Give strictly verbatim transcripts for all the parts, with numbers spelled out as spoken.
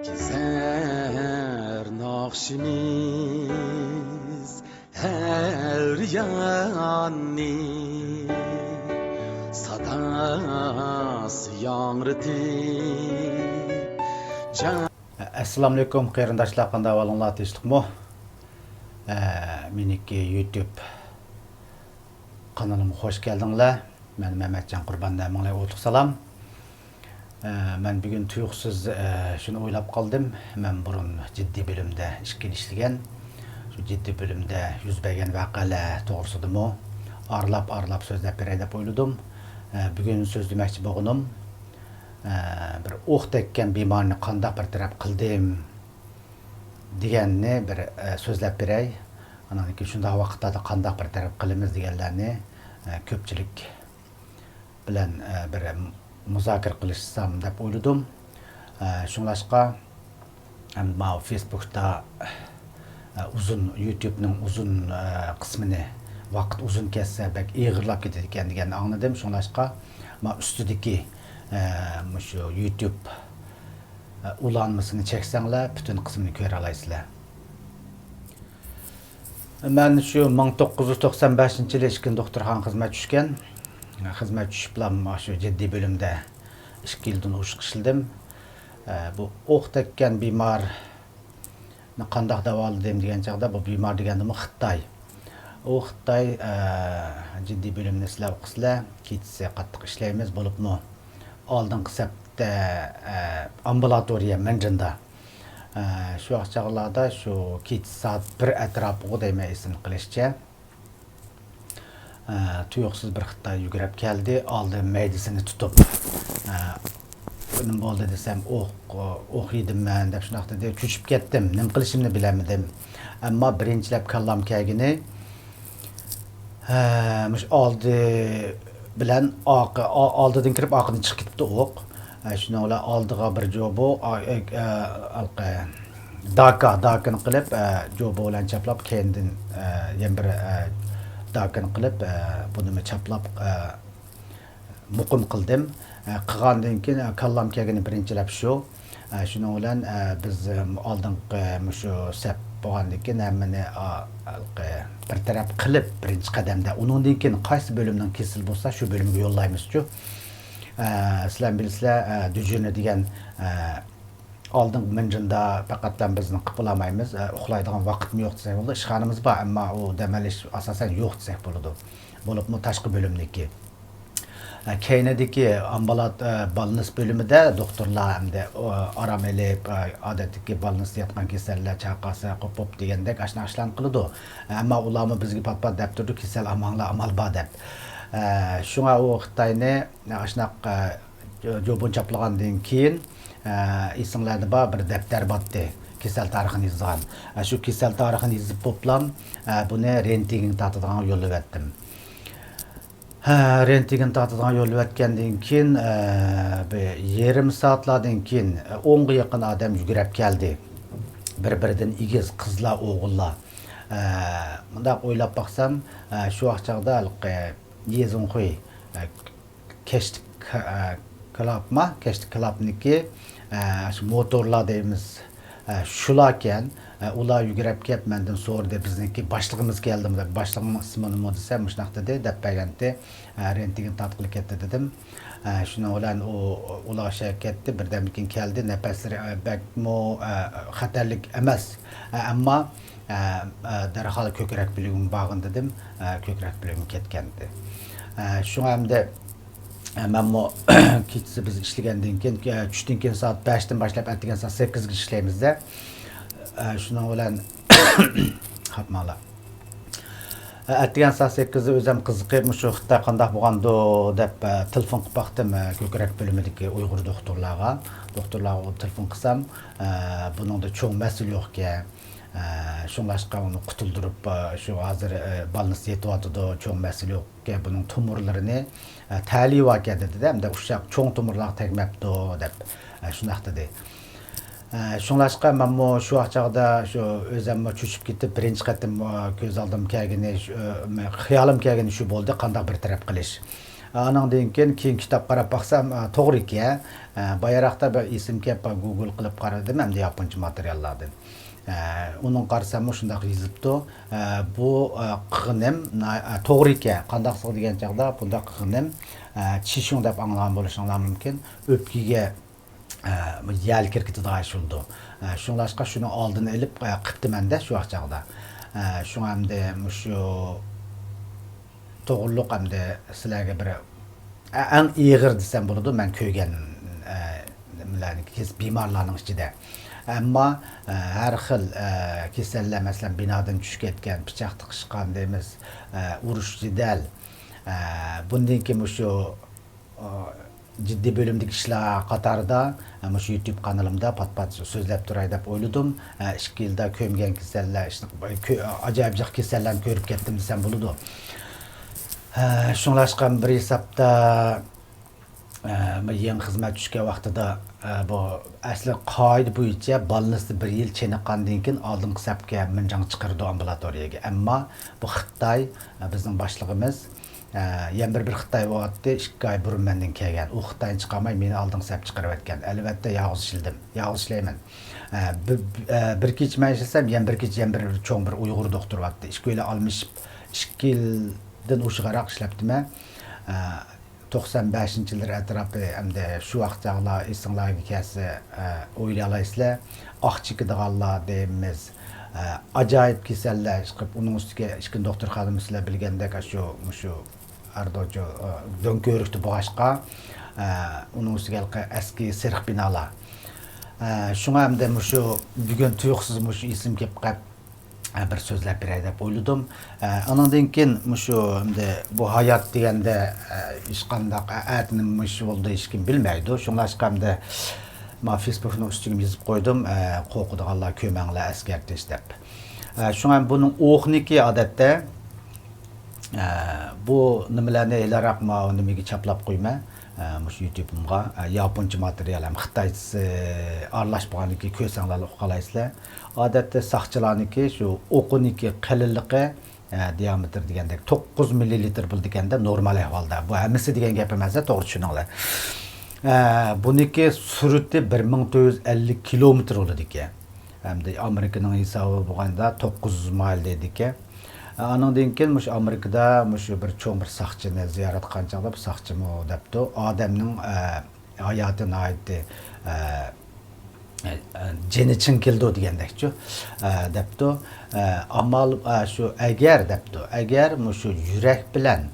كېزەر ناخشىمىز ھەر ياننى، ساداسى ياڭرىتىپ جان. ئەسسالامۇئەلەيكۇم قېرىنداشلار، قانداق ئەھۋالىڭلار، تىنچلىقمۇ؟ ئە، مېنىڭكى يۇتۇب قانىلىمغا خوش كەلدىڭلار. مەن مەمەتجان قۇربان، ھەممىڭلارغا ئوتلۇق سالام. ئە، مەن بۈگۈن تۇيۇقسىز، ئە، شۇنى ئويلاپ قالدىم. مەن بۇرۇن جىددىي بۆلۈمدە ئىككى يىل ئىشلىگەن. شۇ جىددىي بۆلۈمدە يۈز بەرگەن ۋەقەلەر توغرىسىدىمۇ ئارىلاپ-ئارىلاپ سۆزلەپ بېرەي دەپ ئويلىدىم. ئە، بۈگۈن سۆزلىمەكچى بولغىنىم، ئە، بىر ئوق تەگكەن بىمارنى قانداق بىر تەرەپ قىلدىم دېگەننى بىر، ئە، سۆزلەپ بېرەي. ئاندىن كېيىن شۇنداق ۋاقىتلاردا قانداق بىر تەرەپ قىلىمىز دېگەنلەرنى، ئە، كۆپچىلىك بىلەن، ئە، بىر مۇزاكىرە قىلىشسام دەپ ئويلىدىم. ئە، شۇڭلاشقا، ئەمدى ماۋۇ فېيسبۇكتا، ئە، ئۇزۇن، يۇتۇبنىڭ ئۇزۇن، ئە، قىسمىنى، ۋاقىت ئۇزۇن كەتسە، بەك ئېغىرلاپ كېتىدىكەن دېگەننى ئاڭلىدىم. شۇڭلاشقا، ماۋۇ ئۈستىدىكى، ئە، مۇشۇ يۇتۇب، ئە، ئۇلانمىسىنى چەكسەڭلار، پۈتۈن قىسمىنى كۆرەلەيسىلەر. مەن شۇ مىڭ توققۇز يۈز توقسان بەشىنچى يىلى ئىككىنچى دوختۇرخانىغا خىزمەتكە چۈشكەن. خىزمەتكە چۈشۈپلا مۇشۇ جىددىي بۆلۈمدە ئىككى يىلدىن ئوشۇق ئىشلىدىم. ئە، بۇ ئوق تەگكەن بىمارنى قانداق داۋالىدىم دېگەن چاغدا، بۇ بىمار دېگەندىمۇ خىتاي. ئۇ خىتاي، ئە، جىددىي بۆلۈمنى سىلەر ئۇقىسىلەر، كېچىسى قاتتىق ئىشلەيمىز، بولۇپمۇ ئالدىنقى سەپتە، ئە، ئامبۇلاتورىيە مىنجىندا. ئە، شۇ ۋاقىت چاغلاردا شۇ كېچە سائەت بىر ئەتراپىغۇ دەيمەن، ئېسىمدە قېلىشىچە. ئە، تۇيۇقسىز بىر خىتاي يۈگۈرۈپ كەلدى، ئالدى مەيدىسىنى تۇتۇپ. ئە، نېمە بولدى دېسەم، ئوق، ئوق يېدىم مەن دەپ شۇنداق دېدى. چۆچۈپ كەتتىم، نېمە قىلىشىمنى بىلەلمىدىم. ئەمما بىرىنچىلەپ كاللام كەلگىنى، ھە، مۇشۇ ئالدى بىلەن ئارقا، ئا-، ئالدىدىن كىرىپ ئارقىدىن چىقىپ كېتىپتۇ ئوق. ھە، شۇنىڭ بىلەن ئالدىغا بىر جوبۇ، ئا-، ئە، ئە، ھالقى داكا، داكىنى قىلىپ، ئە، جوبۇ بىلەن چاپلاپ، كەينىدىن، ئە، يەنە بىر، ئە، داكىنى قىلىپ، ئە، بۇنىمۇ چاپلاپ، ئە، مۇقىم قىلدىم. ئە، قىلغاندىن كېيىن، ئە، كاللام كەلگىنى بىرىنچىلەپ شۇ. ئە، شۇنىڭ بىلەن، ئە، بىز، ئە، ئالدىنقى مۇشۇ سەپ بولغاندىن كېيىن ھەممىنى، ئا، ھېلىقى بىر تەرەپ قىلىپ، بىرىنچى قەدەمدە، ئۇنىڭدىن كېيىن قايسى بۆلۈمنىڭ كېسىلى بولسا، شۇ بۆلۈمگە يوللايمىزچۇ. ئە، سىلەر بىلىسىلەر، ئە، دېجۇرنى دېگەن، ئە، ئالدىنقى مىنجىندا پەقەتلا بىزنى قىلىپ بولالمايمىز. ئە، ئۇخلايدىغان ۋاقىتمۇ يوق دېسەك بولىدۇ. ئىشخانىمىز بار، ئەمما ئۇ دەم ئېلىش ئاساسەن يوق دېسەك بولىدۇ. بولۇپمۇ تاشقى بۆلۈمنىڭكى. ئە، كەينىدىكى ئامبۇلات-، ئە، بالنىس بۆلۈمىدە دوختۇرلار ئەمدى، ئۇ، ئارام ئېلىپ، ئە، ئادەتتىكى بالنىستا ياتقان كېسەللەر چاقاسى قوپۇپ دېگەندەك ئاشۇنداق ئىشلارنى قىلىدۇ. ئەمما ئۇلارمۇ بىزگە پات-پات دەپ تۇرىدۇ، كېسەل ئاماڭلار ئامال بار دەپ. ئە، شۇڭا ئۇ خىتاينى ئاشۇنداق، ئە، جوبۇن چاپلىغاندىن كېيىن، ئە، ئېسىڭلاردا بار، بىر دەپتەر بارتتى، كېسەل تارىخىنى يېزىدىغان. ئە، شۇ كېسەل تارىخىنى يېزىپ بوپلام، ئە، بۇنى رېنتگېنگە تارتىدىغانغا يوللىۋەتتىم. ھە، رېنتگېن تارتىدىغان يوللىۋەتكەندىن كېيىن، ئە، بىر يېرىم سائەتلاردىن كېيىن، ئە، ئونغا يېقىن ئادەم يۈگۈرۈپ كەلدى. بىر-بىرىدىن ئېگىز، قىزلار، ئوغۇللار. ئە، مۇنداق ئويلاپ باقسام، ئە، شۇ ۋاقىت چاغدا ھېلىقى يېزۇڭخۇي، ئە، كەشتە ك-، ئە، كىلابما، كەشتە كىلابنىكى، ئە، شۇ موتورلار دەيمىز، ئە، شۇلاركەن. ئە، ئۇلار يۈگۈرۈپ كەپ مەندىن سورىدى، بىزنىڭكى باشلىقىمىز كەلدىمۇ دەپ، باشلىقىمنىڭ ئىسمى نېمە دېسە، مۇشۇنداق دېدى، دەپ بەرگەنتى. ئە، رېنتگېن تارتقىلى كەتتى دېدىم. ئە، شۇنىڭ بىلەن ئۇ، ئۇلار ئاشاق كەتتى، بىردەمدىن كېيىن كەلدى، نەپەسلىرى، ئە، بەكمۇ، ئە، خەتەرلىك ئەمەس. ئە، ئەمما، ئە، ئە، دەرھال كۆكرەك بۆلۈمىگە بارغىن دېدىم. ئە، كۆكرەك بۆلۈمىگە كەتكەنتى. ئە، شۇڭا ئەمدى، ئە، مەنمۇ كېچىسى بىز ئىشلىگەندىن كېيىن، ئە، چۈشتىن كېيىن سائەت بەشتىن باشلاپ ئەتىگەن سائەت سەككىزگىچە ئىشلەيمىز-دە. ئە، شۇنىڭ بىلەن، خاپماڭلار. ئە، ئەتىگەن سائەت سەككىزدە ئۆزۈم قىزىقىپ، مۇشۇ خىتاي قانداق بولغاندۇ دەپ، ئە، تېلېفون قىلىپ باقتىم، ئە، كۆكرەك بۆلۈمىدىكى ئۇيغۇر دوختۇرلارغا. دوختۇرلارغا تېلېفون قىلسام، ئە، بۇنىڭدا چوڭ مەسىلە يوقكەن. ئە، شۇڭلاشقا ئۇنى قۇتۇلدۇرۇپ، ئە، شۇ ھازىر، ئە، بالنىستا يېتىۋاتىدۇ، چوڭ مەسىلە يوقكەن، بۇنىڭ تومۇرلىرىنى، ئە، تەلىيى باركەن دېدى-دە، ئەمدى ئۇششاق چوڭ تومۇرلارغا تەگمەپتۇ دەپ، ئە، شۇنداق دېدى. ئە، شۇڭلاشقا مەنمۇ شۇ ۋاقىت چاغدا شۇ ئۆزۈممۇ چۆچۈپ كېتىپ، بىرىنچى قېتىم، ئە، كۆز ئالدىمغا كەلگىنى، شۇ، ئە، خىيالىم كەلگىنى شۇ بولدى، قانداق بىر تەرەپ قىلىش. ئانىڭدىن كېيىن، كېيىن كىتاب قاراپ باقسام، ئا، توغرا ئىكەن. ئا، بايراقتا بىر ئېسىمگە كېلىپ، گۇگل قىلىپ قارىدىم، ئەمدى ياپونچە ماتېرىياللاردىن. ئا، ئۇنىڭ قارىساممۇ شۇنداق يېزىپتۇ. ئا، بۇ، ئا، قىغىنىم، نا-، ئا، توغرا ئىكەن. قانداقسىغا دېگەن چاغدا، بۇنداق قىغىنىم، ئا، چىشۇڭ دەپ ئاڭلىغان بولۇشۇڭلار مۇمكىن. ئۆپكىگە، ئا، يەل كىرىپ كېتىدىغان ئىش بولىدۇ. ئا، شۇڭلاشقا شۇنىڭ ئالدىنى ئېلىپ، ئا، قىپتىمەن-دە شۇ ۋاقىت چاغدا. ئا، شۇڭا ئەمدى مۇشۇ توغرۇلۇق ئەمدى سىلەرگە بىر، ئە-، ئەڭ ئېغىر دېسەم بولىدۇ، مەن كۆرگەن، ئە، نېمىلەرنى، كېس-، بىمارلارنىڭ ئىچىدە. ئەمما، ئە، ھەر خىل، ئە، كېسەللەر، مەسىلەن، بىنادىن چۈشۈپ كەتكەن، پىچاق تىقىشقان دەيمىز، ئە، ئۇرۇش، جېدەل، ئە، بۇندىن كېيىن مۇشۇ، ئە، جىددىي بۆلۈمدىكى ئىشلار قاتارىدا، ئە، مۇشۇ يۇتۇب قانىلىمدا پات-پات سۆزلەپ تۇراي دەپ ئويلىدىم. ئە، ئىككى يىلدا كۆرمىگەن كېسەللەر، ئىشنى، كۆ-، ئاجايىپ جىق كېسەللەرنى كۆرۈپ كەتتىم دېسەم بولىدۇ. ئە، شۇڭلاشقا بىر ھېسابتا، ئە، بۇ يېڭى خىزمەت چۈشكەن ۋاقتىدا، ئە، بۇ ئەسلى قائىدە بويىچە بالنىستى بىر يىل چېنىققاندىن كېيىن ئالدىنقى سەپكە مىنجاڭ چىقىرىدۇ ئامبۇلاتورىيەگە. ئەمما بۇ خىتاي، ئە، بىزنىڭ باشلىقىمىز، ئە، يەنە بىر، بىر خىتاي بولاتتى، ئىككى ئاي بۇرۇن مەندىن كەلگەن. ئۇ خىتاينى چىقارماي مېنى ئالدىنقى سەپكە چىقىرىۋەتكەن. ئەلۋەتتە، يالغۇز ئىشلىدىم، يالغۇز ئىشلەيمەن. ئە، بىر، ئە، بىر كېچە مەن ئىشلىسەم، يەنە بىر كېچە يەنە بىر چوڭ بىر ئۇيغۇر دوختۇر بارتتى. ئىككىيلەن ئالمىشىپ، ئىككى يىلدىن ئوشۇقراق ئىشلەپتىمەن. ئە، توقسان بەشىنچى يىللىرى ئەتراپى، ئەمدى شۇ ۋاقىت چاغلار ئېسىڭلارغا كەلسە، ئە، ئويلايالايسىلەر. ئاق چېكىدىغانلار دەيمىز، ئە، ئاجايىپ كېسەللەر چىقىپ، ئۇنىڭ ئۈستىگە ئىككىنچى دوختۇرخانىمۇ سىلەر بىلگەندەك، ئاشۇ، مۇشۇ ئەردوچۇ، ئە، دۆڭكۆۋرۈكتە بولغاچقا، ئە، ئۇنىڭ ئۈستىگە ھېلىقى ئەسكى سېرىق بىنالار. ئە، شۇڭا ئەمدى مۇشۇ بۈگۈن تۇيۇقسىز مۇشۇ ئېسىم كېلىپ قاپ، ئە، بىر سۆزلەپ بېرەي دەپ ئويلىدىم. ئە، ئانىڭدىن كېيىن مۇشۇ ئەمدى بۇ ھايات دېگەندە، ئە، ھېچقانداق، ئە، ئەتىنىمۇ ئىش بولدى، ھېچكىم بىلمەيدۇ. شۇڭلاشقا ئەمدى ما فېيسبۇكنىڭ ئۈستىگە يېزىپ قويدۇم، ئە، قورقىدىغانلار كۆرمەڭلار، ئەسكەرتىش دەپ. ئە، شۇڭا بۇنىڭ ئوخنىكى ئادەتتە، ئە، بۇ نېمىلەرنى ھېلىراق ماۋۇ نېمىگە چاپلاپ قويىمەن، ئە، مۇشۇ يۇتۇبۇمغا، ئە، ياپونچە ماتېرىيال ھەم خىتايچىسى ئارىلاش بولغاندىكىن كۆرسەڭلارلا ئۇقالايسىلەر. ئادەتتە ساقچىلارنىڭكى شۇ ئوقىنىڭكى قېلىنلىقى، ئە، دىئامېتىر دېگەندەك توققۇز مىللىلىتىر بولىدىكەندە، نورمال ئەھۋالدا. بۇ ھەممىسى دېگەن گەپ ئەمەس، توغرا چۈشىنىڭلار. ئە، بۇنىڭكى سۈرئىتى بىر مىڭ تۆت يۈز ئەللىك كىلومېتىر بولىدىكەن. ئەمدى ئامېرىكىنىڭ ھېسابى بولغاندا توققۇز يۈز مايل دەيدىكەن. ئانىڭدىن كېيىن مۇشۇ ئامېرىكىدا مۇشۇ بىر چوڭ بىر ساقچىنى زىيارەت قىلغان چاغدا، بۇ ساقچىمۇ دەپتۇ، ئادەمنىڭ، ئە، ھاياتى ناھايىتى، ئە، ئە، جېنى چىڭ كېلىدۇ دېگەندەكچۇ، ئە، دەپتۇ. ئە، ئامال، ئە، شۇ ئەگەر دەپتۇ، ئەگەر مۇشۇ يۈرەك بىلەن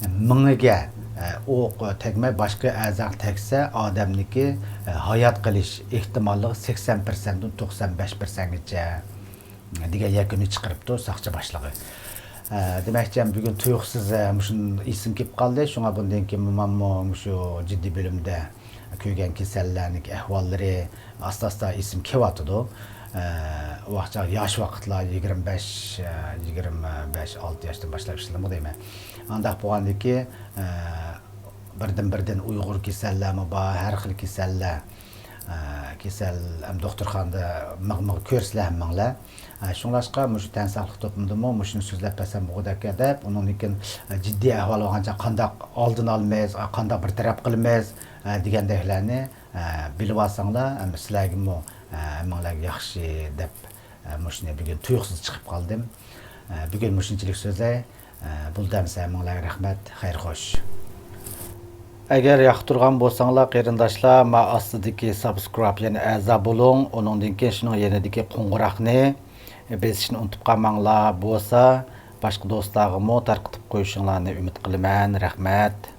مېڭىگە، ئە، ئوق تەگمەي، باشقا ئەزاغا تەگسە، ئادەمنىڭكى، ئە، ھايات قېلىش ئېھتىماللىقى سەكسەن پىرسەنتتىن توقسان بەش پىرسەنتكىچە دېگەن يەكۈننى چىقىرىپتۇ ساقچى باشلىقى. ئە، دېمەكچى، بۈگۈن تۇيۇقسىز، ئە، مۇشۇ ئېسىم كېلىپ قالدى. شۇڭا بۇندىن كېيىن مەنمۇ مۇشۇ جىددىي بۆلۈمدە كۆرگەن كېسەللەرنىڭ ئەھۋاللىرى ئاستا-ئاستا ئېسىم كېلىۋاتىدۇ. ئە، ۋاقچا ياش ۋاقىتلار يىگىرمە بەش، ئە، يىگىرمە بەش، ئالتە ياشتىن باشلاپ ئىشلىدىم دەيمەن. ئانداق بولغاندىكى، ئە، بىردىن-بىردىن ئۇيغۇر كېسەللەرمۇ بار، ھەر خىل كېسەللەر. ئە، كېسەل، ئەم، دوختۇرخانىدا مىغ-مىغ كۆرسىلەر ھەممىڭلار. ئە، شۇڭلاشقا مۇشۇ تەن ساقلىق توپىمىدىمۇ مۇشۇنى سۆزلەپ بەرسەم بولغۇدەككەن دەپ، ئۇنىڭدىن كېيىن، ئە، جىددىي ئەھۋال بولغانچە قانداق ئالدىنى ئالىمىز، ئە، قانداق بىر تەرەپ قىلىمىز، ئە، دېگەندەكلەرنى، ئە، بىلىۋالساڭلار، ئەم، سىلەرگىمۇ، ئە، ھەممىڭلارغا ياخشى دەپ، ئە، مۇشۇنى بۈگۈن تۇيۇقسىز چىقىپ قالدىم. ئە، بۈگۈن مۇشۇنچىلىك سۆزلەي. ئە، بولدى ئەمىسە، ھەممىڭلارغا رەھمەت، خەير خوش. ئەگەر ياقتۇرغان بولساڭلار، قېرىنداشلار، ما ئاستىدىكى سابسكرايب، يەنى ئەزا بولۇڭ. ئۇنىڭدىن كېيىن شۇنىڭ يېنىدىكى قوڭغۇراقنى بېسىشنى ئۇنتۇپ قالماڭلار. بولسا، باشقا دوستلارغىمۇ تارقىتىپ قويۇشۇڭلارنى ئۈمىد قىلىمەن. رەھمەت.